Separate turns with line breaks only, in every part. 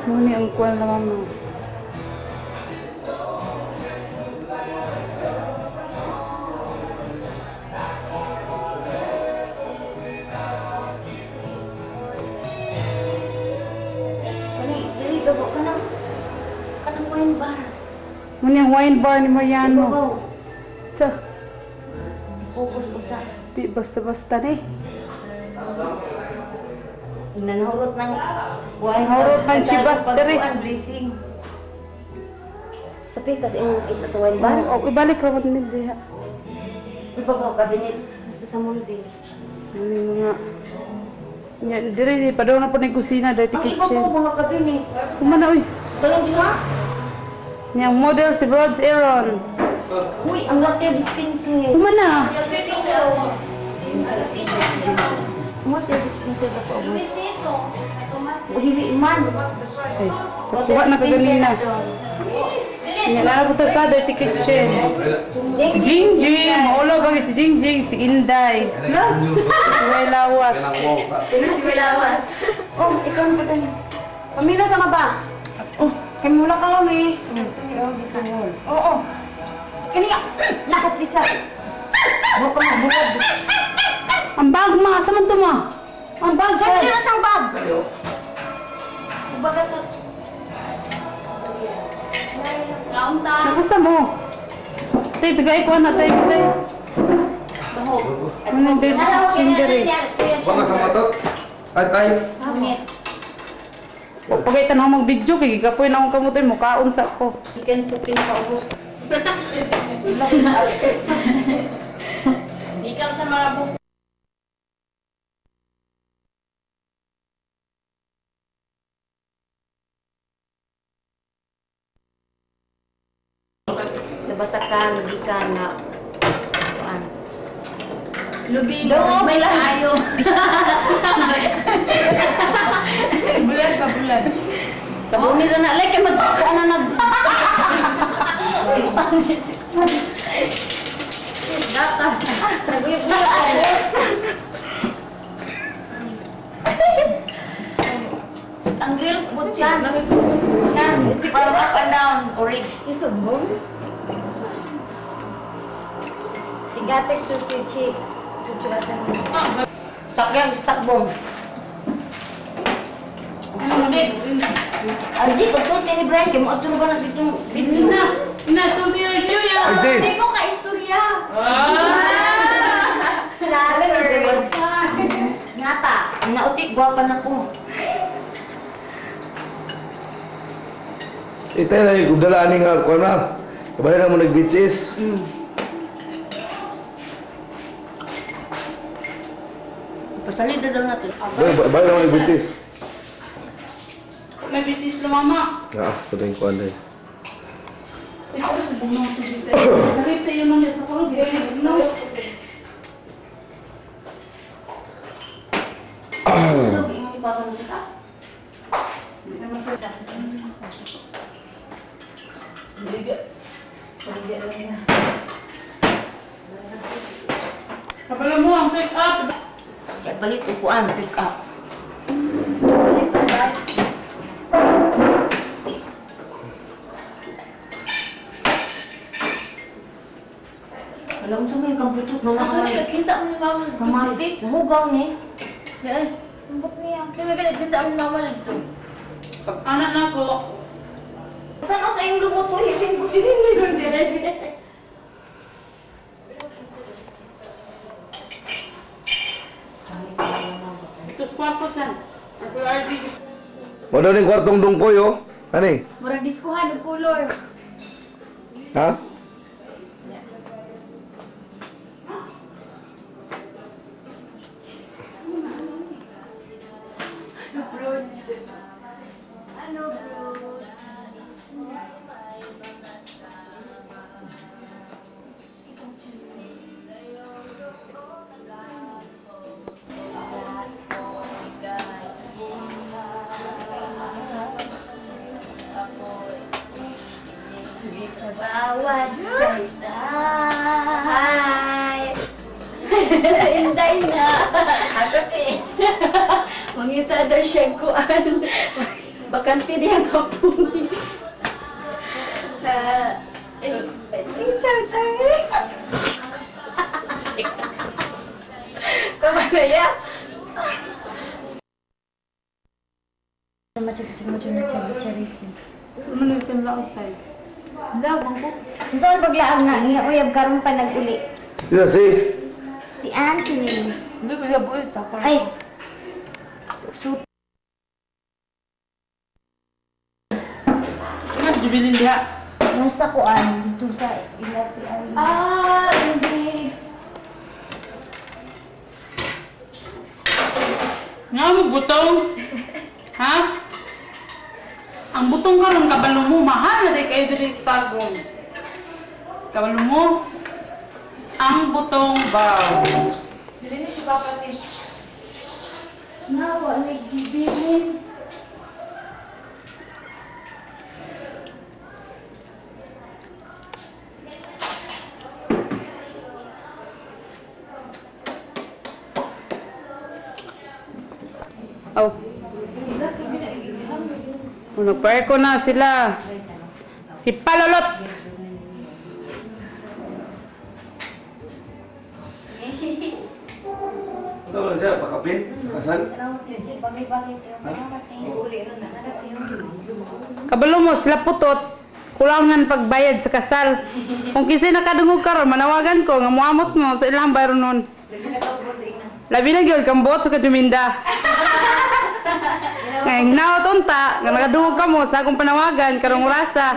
Muni ang kuwan na mama.
Kani, dili ba kanang kanang wine bar.
Muni ang wine bar ni Mariano.
Ibabaw.
Sa,
Focus usa.
di basta-basta ni.
Nanahurot ng wine.
Nanahurot ng Chivas diri.
Blessing. Sa pikas imong kita sa wine bar.
O, ibalik ka ni diha.
Ibabaw cabinet basta sa mundi.
Muni mga nya diri pa daw na po ni kusina dirty
Ang
kitchen.
ibabaw mga cabinet.
Kumana oy.
Tanong diha.
Niyang model si Rods Aaron.
Uy, ang water dispenser.
Kumana.
Water dispenser ba ko? Hiwi man.
Ay, kuha na ka ganina. Nya na po ta sa dirty kitchen. Si Jingjing, maulo bagay si Jingjing, si Inday. Way lawas.
Si lawas. Oh, ikaw na ba? Pamila sa nga ba?
Oh, kay mula ka uli.
Oo. Kani nakaplisa. Mo pa mabulag.
Ang bag ma, asa man to ma? Ang bag
Diyan
ko.
na sang bag. Baga to.
Nakusa mo. Tay, bigay ko na tay, tay. Ano yung dirty kitchen diri?
Baka sa matot. Ay, ay.
Pagay tanaw mag-video kay gigapoy na akong kamutoy mukaon sa ko.
Ikan po pinakaubos.
Ikaw sa mga buko.
Sa basakan, gikan nga. Kuan.
Lubi, may kaayo.
Bulan pa bulan.
Tabo nila na like kay mag kuan na nag.
Gatas.
Ang grills po chan. Chan, parang up and down or
Isumbong?
Sigatek to si Chi. Takyan, takbong. Arji, pagsulti ni Brian, kaya mo ato na ba na ditong video?
Na, na sulti na Julia.
Arji.
Hindi ko ka-istorya.
Lalo na siya. Ngata, nautik, gwapa na ko.
Itay na yung dala ni nga kuan na. Kabali na mo nag-bitches.
Pasalid na daw natin.
Bali na mo nag-bitches.
May bitches na mama.
Ah, kuno yung kuan dai.
Sakit tayo nung sa kulog. No. Kabalo mo ang pick up.
Kaya balik upuan, pick up.
Balik pa ba?
Alam mo sa may kamputot na
Ako
lang.
nagkita mo ni mama.
Kamatis, hugaw ni.
Ay, ambot niya. Kaya nagkita mo ni mama dito.
Pag anak na ko,
Tanaw sa iyong lumuto, hindi ko sinili.
Ito sa kwarto dyan. Ako RD.
Mo daw ning kwartong dungkoy oh. Ani?
Murag diskuhan og color.
Ha?
Ano bro? Sa bawat salita.
Hi!
Inday na.
Ako si...
Mangita daw siya kuan. Bakante diyan kapong. Chichar char. Tama na ya.
Ano yung laot tayo?
Saan paglaag na niya uyab karon pa nag-uli.
Iya si.
Si Anthony.
Hindi ko siya buo.
Ay. Shoot.
Ano jubilin diha?
Nasa kuan dito sa Ilati ay.
Ah, hindi.
Nga mo butong? Ha? Ang butong karon kabalo mo, mahal na di kayo diri sa Tagum. Kabalo mo, ang butong baw.
Dili ni si Papa ni.
Nawa nagbibilin.
Oh. Nagpa-aircon na sila. Si Palolot.
Ano ba siya? Pakapin? Kasal?
Kabalo mo sila putot. Kulangan pagbayad sa kasal. Kung kinsay nakadungog karon, manawagan ko nga muamot mo sa ilang bayro nun. Labi na gyud kambot sa kajuminda. Ngayon naot unta, nga nakadungog ka mo sa akong panawagan karong orasa.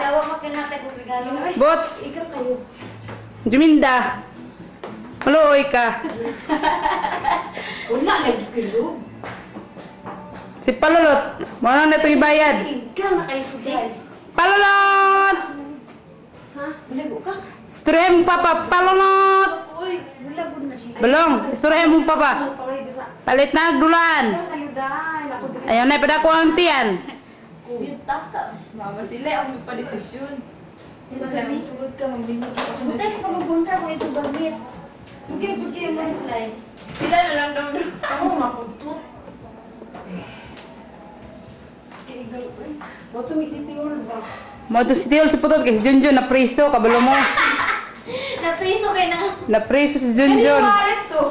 Bot. Juminda. Maluoy ka.
Wala lagi kayo.
Si Palolot, mo na itong ibayad.
Ikaw na kayo sa
Palolot!
Ha? Bulago ka?
Istoryahin mong papa, Palolot!
Uy,
Balong, istoryahin mong papa. Palit na dulan. Ayaw na ipadako ang tiyan.
Yung taka. Mama sila ang may padesisyon. Sugod ka, maglingkod ka.
Butay sa pag-ugunsa kung ito bagit. Okay, okay, reply.
Sila na lang daw.
Ako mapuntot.
Mo to si Tiol si Putot kay si Junjun na preso kabalo mo.
Napriso kay na.
Na preso si Junjun.
Wallet to.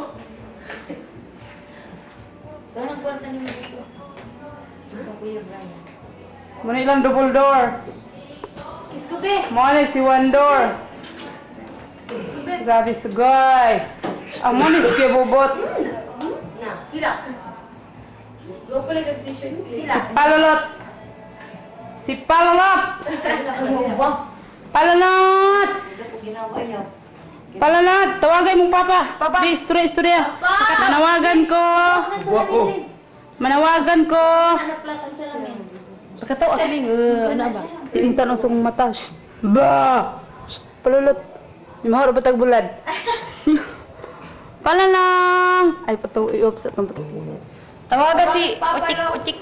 Doon ang kwarta ni mo dito. Kuya Brian.
Mo na ilang double door.
Iskube.
Mo na si one door. Grabe sugay. Amo ni si Bobot.
Na.
Hila. Go pala ka t-shirt.
Hila.
Palolot. Si Palolot. Palolot. Palolot, tawagan mong papa. Papa. Di, istorya, istorya. Manawagan ko.
Wako.
Manawagan ko.
Anak ang salamin.
Pagkataw, akiling. Ano ba? Di mo tanong sa akong mata. Shh. Ba! Shh. Palulot. Di mahoro ba tagbulad? Shh. Palalang! Ay, pataw, i-off sa itong pataw.
Tawaga si Uchik, Uchik.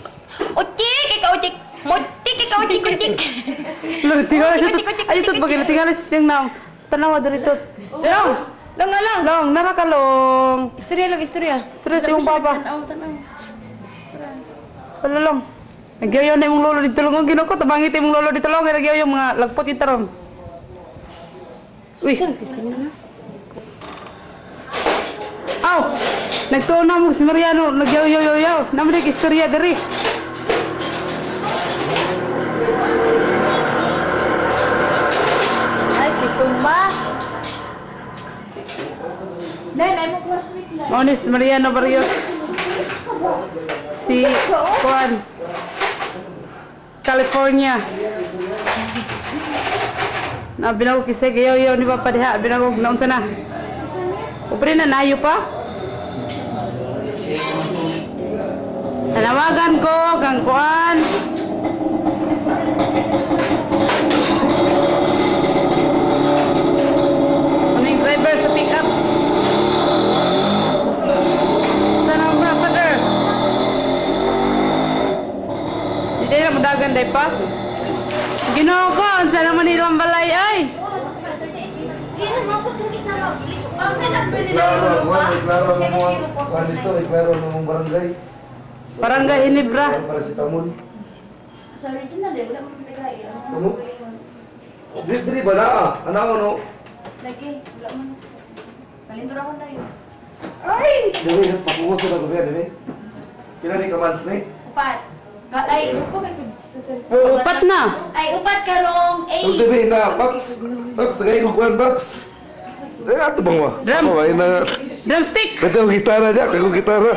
Uchik, ikaw Uchik. Mutik, ikaw Uchik, Uchik.
Tingala siya. Ay, ito, bagay. Tingala siya siyang naong. Tanawa dali ito. Long!
Long lang.
Long, nara ka long.
Istorya lang, istorya.
Istorya sa iyong papa.
Tanaw, tanaw.
Palulong. Nagyayaw na imong lolo dito long. Ginoo ko, tabangit imong lolo dito long. Nagyayaw yung mga lagpot yung tarong. Uy. Aw! Nagtuon na mo si Mariano. Nagyayaw-yaw-yaw. Naman istorya diri.
Ay, si Tumba. Nay, nay mo classmate na.
Mao ni si Mariano Barrios. Si Juan. California. Na binagog kisay gayaw-yaw ni Papa diha. Binagog naunsa na. Ubre na nayo pa. Tanawagan ko kang kuan. Kaming driver sa pick-up. Sana mga father. Hindi na mudagan day pa. Ginoo ko, unsa naman ilang balay ay.
Klaro, klaro ang mga dito, klaro ang mga barangay.
Barangay Hinebra.
Paracetamol.
Sa original eh, wala mo tagay.
Ano? Dili ba na ah? Ano no?
Lagi, wala man. Palindor ako na yun.
Ay! Dili, pakuso na ko biya, dili. Pila ni ka months ni?
Upat. Ay,
Upat na.
ay upat karong
So, dili na, Paps. Paps, tagay ko kuwan, Paps. Eh, ato bang wa?
Drums.
Ako, ay na.
Drumstick.
Pwede akong gitara dyan, akong gitara.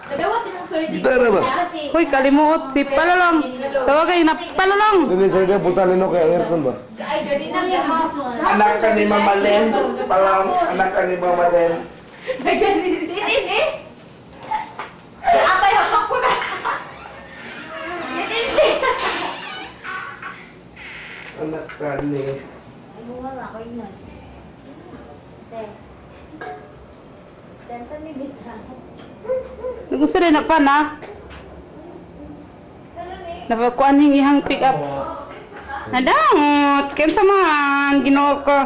Nadawat yung 30.
Gitara ba?
Hoy, kalimuot. Si Palolong. Tawagay na Palolong.
Dili, sir, dili, punta nino kay ang aircon ba?
Ay, ganina gahapon.
Anak ka ni Mama Len. Palang, anak ka ni Mama Len.
Sitin eh. Atay, hapak ko na. Sitin eh.
Anak ka ni...
Ay, wala ko yun. Te. Tenta ni Bita.
Gusto rin na pa na. Napakuan hing ihang pick up. Nadangot. Kinsa man. Ginoo ko.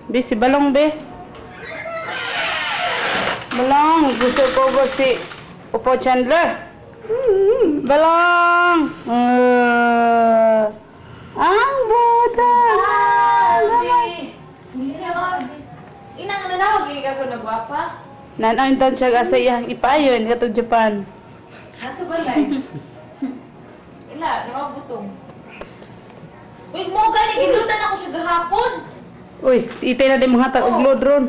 Be, si Balong, be. Balong, gusto ko ko si Upo Chandler. Balong! Ang buta!
Inang nanawag, ikaw ko na gwapa.
Nanawin taon siya sa iyang ipayon, katong Japan.
Nasa balay. Wala, nakabutong. Uy, mo gani gilutan ako siya gahapon.
Uy, si Itay na din mga hatag og load ron.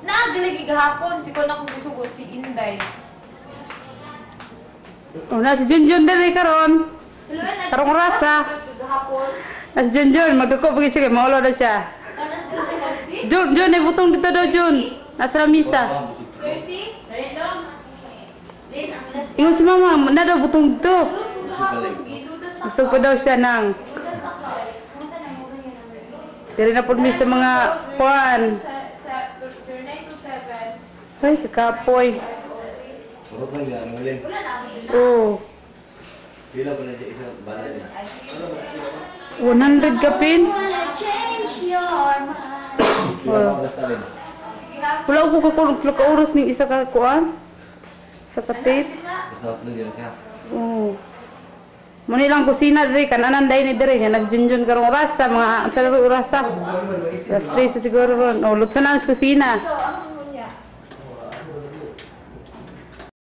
Naagalig gahapon si kon akong gisugo si Inday.
Oh, na si Junjun dali karon. Karong rasa.
Gahapon.
Na si Junjun, magduko pag siya kay maulo na siya. Jun, Jun, ay butong dito daw Jun. Nasa lamisa.
30? Lin, ang last.
Ingon si mama, na daw butong dito.
Gahapon, gilutan ako.
Gusto ko daw siya nang. Diri na po mi sa mga kuan.
Sa 0927.
Ay, kakapoy.
Purot lang yan, ang ulit.
Wala na ako.
Oh,
Pila pa na dyan isa, balay na.
100 kapin.
Wanna change your mind.
Pila pa alas na rin.
Wala ko kakulog ka oras ning isa ka kuan. Sa ka tape.
Basta upload yun siya.
Oo. Muna lang kusina diri kananan dai ni diri nga nagjunjun karong orasa mga unsa na oras? Alas 3 sa siguro ron. Oh, lutsa na ang kusina.